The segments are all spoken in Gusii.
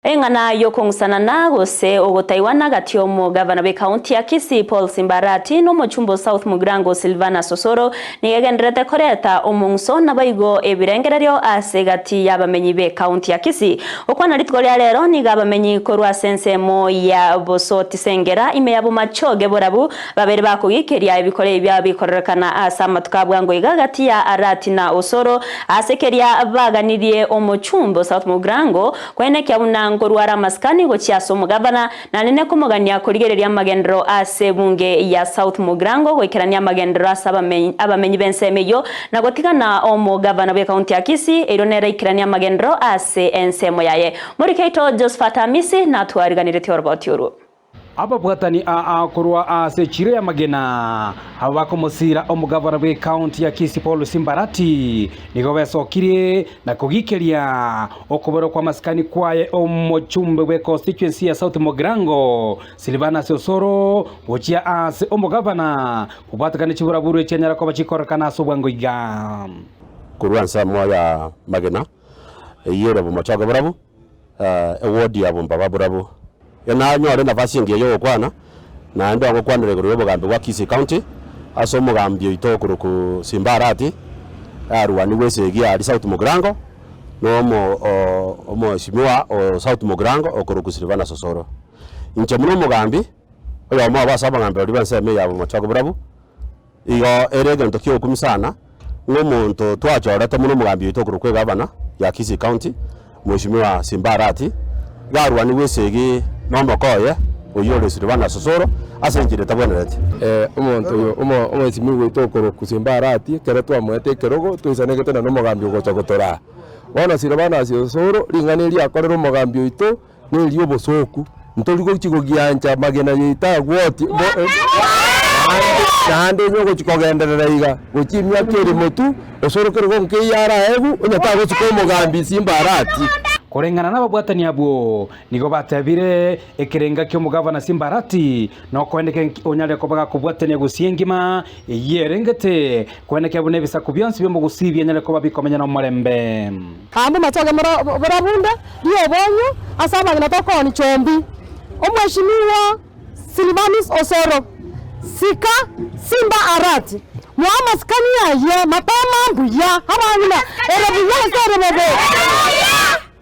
Eng'ana y'okong'usanana gose ogotaigwana gati y'omogavana bw'ekaunti ya Kisii Paul Simbarati na omochumba o South Mugirango Silvanus Osoro nigo egendererete koreta omong'uso naboigo ebirengererio ase egati y'abamenyi b'ekaunti ya Kisii. Gokwana rituko ria rero nigo abamenyi korwa ase ensemo ya Bosoti Sengera ime ya Bomachoge Borabu babeire bakogikeria ebikora ebi biabo bikororekana ase amatuko a bwango iga gati ya Arati na Osoro ase keria baganirie omochumba o South Mugirango Koenekia buna nkorware amasikani gochia ase omogavana, naende nekomogania korigereria amagenderero ase ebunge ya South Mugirango goikerania amagenderero ase abamenyi b'ensemo eyio na gotigana omogavana bw'ekaunti ya Kisii erio nere aikeranie amagenderero ase ensemo yaye. Morikeito Josephat Amisi natwariganiretie oroboti orwo. Ababwatani aa korwa ase echiro y'amagena, aba bakomosiira omogavana bw'ekaunti ya Kisii Paul Simbarati, nigo besokirie na kogikeria okoborwa kw'amasikani kwaye omochumbe bwe constituency ya South Mugirango Silvanus Osoro gochia ase omogavana kobwatekana chiburaburu echianyara koba chikorekana ase obwango iga. Korwa ensemo ya magena eyio ere bomochoge borabu. Ewodi ya bombaba borabu. Nanyore nafasi engiya y'ogokwana, naende ogokwanera igoro y'obogambi bwa Kisii County, ase omogambi oito okorokwa Simba Arati, arwanigwe esegi aria South Mugirango, na omo omweshimiwa o South Mugirango okorokwa Silvanus Osoro. Inche buna omogambi, oyomo obo ase abagambi baria b'ensemo eye ya bomochoge borabu, Igo ere egento ki'ogokumia sana, ng'a omonto twachorete buna omogambi oito okorokwa egavana ya Kisii County, Mheshimiwa Simba Arati, iga arwanigwe esegi na omoko oye, oyio ore Silvanus Osoro, ase enchera etabwenereti. Omonto oyo omo omwesimigwa oito okorokwa Simba Arati, ekero twamoete ekerogo, twaisanegete na nomogambi ogocha gotoraa. Bono Silvanus Osoro, ring'ana eri akorera omogambi oito, neria obosooku, ntori gochia gogiancha amagena yaito agwotie bo naende naende onye ogochia kogenderera iga, gochia emiaka ere motwe, osoro kerogo nkeiyo araegwe, onye tagosika omogambi simba arati. Koreng'ana nababwatani abwo, nigo batebire, Ekerenga ki'omogavana Simbarati nokoeneke onyare koba gakobwatania gusii engima eyio erengete, koeneke buna ebisaku bionsi bi'omogusii bianyare koba bikomenya nomorembe. Amo matoge borabunde ri'obonyo ase amang'ina tokoonia chombi. Omweshimiwa Silvanus Osoro, Sika Simba Arati, moa amasikani aye mapema mbuya abang'ina ere buya gose ere bobe.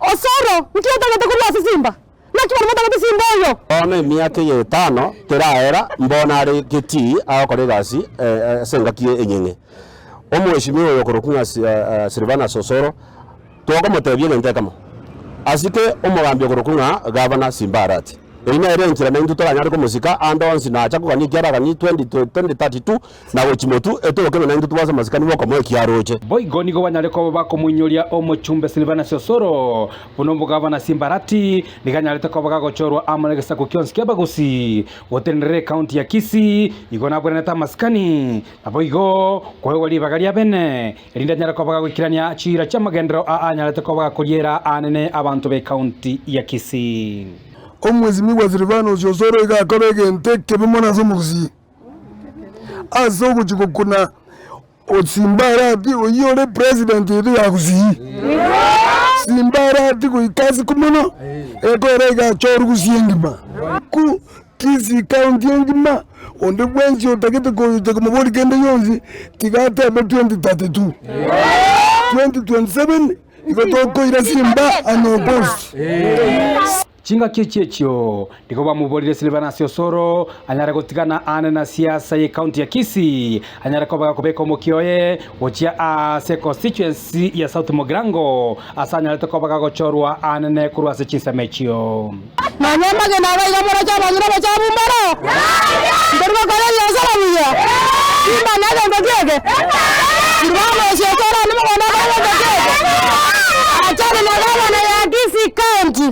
Osoro, nki otagete korwa ase Simba? Naki bono motagete Simba oyo? Bono emiaka eye etano teraera, mbono are getii agokora egasi ase engaki enyeng'e. Omweshimiwa oyo okorokwa ng'a Silvanus Osoro, tokomotebia egento ekemo, asike omogambi okorokwa ng'a Gavana Simba Arati. Eyio nere enchera naintwe toranyare komosika ande onsi nacha kogania ekiara aganie 2032 na gochia motwe etoke ng'a naintwe tobwase amasikani bw'okomoa ekiaroche. Boigo nigo banyare koba bakomoinyoria omochumbe Silvanus Osoro buna omogavana Simbarati nigo anyarete koba gagochorwa amo negesaku gionsi ki'Abagusii gotenenera ekaunti ya Kisii, igo nabwenerete amasikani Naboigo koegwa ribaga ria bene, erinde anyare koba gagoikerania chiira chi'amagenderero aa anyarete koba gakoriera aanene abanto b'ekaunti ya Kisii. Omwesimigwa Silvanus Osoro iga akora egento ekebe mono ase omogusii, ase ogochia gokuna Simba Arati oyio ore president oito ya Gusii. Simba Arati goika ase mono, ekore iga achorwe Gusii engima. Ku Kisii county engima, onde bwensi otagete koyocha komoboria kende gionsi, tiga atebe 2032. 2027 igo tokoira Simba unopposed. Chingaki echi echio nigo bamoborire Silvanus Osoro anyare gotigana aane na siasa y'ecounty ya Kisii anyare koba gakobeka omokia oye gochia ase econstituency ya South Mugirango ase anyarete koba gagochorwa aanene korwa ase chinsemo echio. Nonya amagena aya iga morache abanyene obochafu mboro, ntori gokora ebiasara buya, simba negento kiege, Silvano osiete orande mogondo okore gento kiege, achane na gavana ya Kisii County,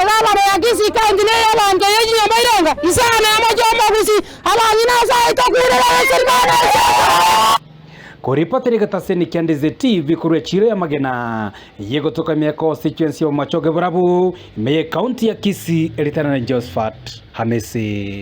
gavana ya Kisii County neye abanto ye chinyomba irenga isano emo chi'omogusii, abang'ina ase ayio tokurere Silvano osiete. Koripotera egetaseni kia Ndizi TV korwa echiro y'amagena y'egotoka ime ya constituency ya Bomachoge Borabu ime y'ecounty ya Kisii eritana na Josephat Hamisi.